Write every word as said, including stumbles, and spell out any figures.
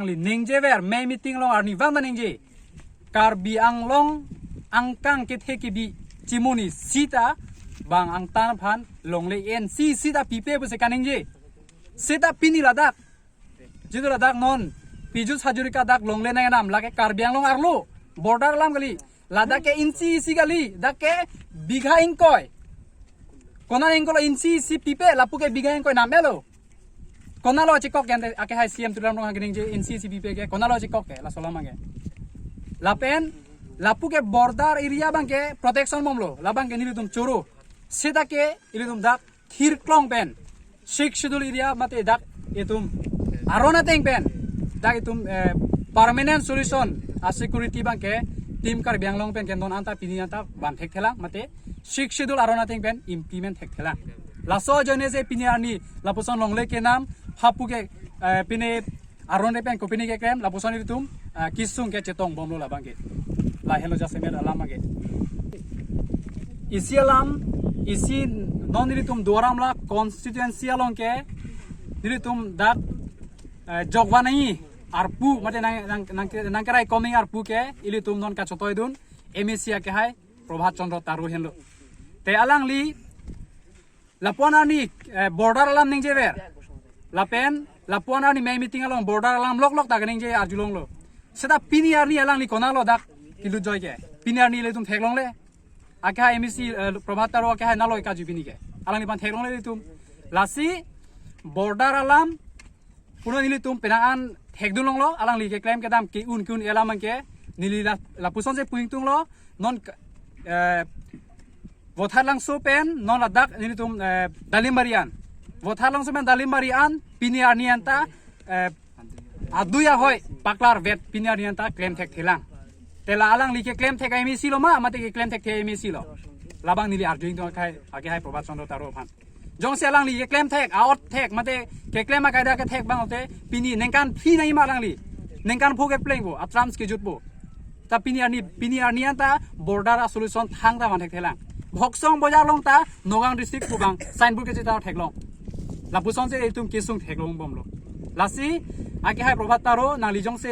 Nangli ningjever, mei meeting along arnivang ta ningje. Karbi Anglong angkang kethe kebi chimuni sita bang angtan aphan longle N C sita pipe pusi kaningje. Sita pini ladak, jitu ladak non Piyush Hazarika dak longle nang enam, lake Karbi Anglong arlo, border alam kali. Ladak ke N C isi kali, dak ke bigha ingkoi. Konat ingkoi lo N C isi pipe, lapu ke bigha ingkoi nam-elo. Konatlo chekok ke ante, ake hai C M Tuliram Ronghang keningje N C isi pipe ke, konatlo chekok ke, laso alam abang ke. Lapen, lapu ke border area abang ke protection bomlo, labang ke nelitum choro. Sita ke ilitum dak thirklong pen, Sixth Schedule area mate dak itum aron ateng pen, dak itum, eh, permanent solution a security abang ke Team Karbi Anglong pen ke non anta pini anta van thekthelang mate Sixth Schedule aron ateng pen implement thekthelang. Laso ajoine si pini arni lapuson longle kenam, hapu ke, eh, pini aron re pen kopine keklem, lapuson ilitum, eh, kesung ke chetong bomlo labang ke. Lahelo jasemet alam abang ke. Isi alam, isi non nelitum Duar Amla constituency along ke nelitum dak, eh, jokvanai arpu mate nang, nang, nang, nangkeraikom arpu ke ilitum non kachotoidun M A C ake hai Prabhat Chandra Taro henlo. Te alangli lapu-an arni, eh, border alam ningjever. Lapen lapu-an arni mei meeting along border alam loklok ta kaningje arjulonglo. Sita pini arni alangli konatlo dak kelut joi ke. Pini arni ilitum theklongle. Ake hai M A C, eh, Prabhat Taro ake hai nalo eka jui pini ke. Alangliphan theklongle ilitum. Lasi border alam punon ilitum penang an thekdunlonglo, alangli keklem kedam ke-un ke-un alam abang ke, neli la, lapuson si pu ingtunglo, non k-, eh, Vothatlangso pen non ladak nelitum, eh, Dalimbari an. Vothatlangso pen Dalimbari an pini arni anta, eh, adui ahoi paklar vet pini arni anta klem thekthelang. Te la alangli keklem thek M A C lo ma, mate keklem thekthe M A C lo. Labang neli arju ingtung ake hai, ake hai Prabhat Chandra Taro aphan. Jongsi alangli keklem thek, a-ot thek, mate keklem akaida kethek abang te, pini ningkan phli nangji ma alangli. Ningkan pho kepleng po, a-terms kejut po. Ta pini arni, pini arni anta border a-solution thangta van thekthelang. Bhoksong Bazar along ta Nagaon district pu abang signboard kechita theklong. Lapuson si itum kesung theklong bomlo. Lasi, ake hai Prabhat Taro, nangli jongsi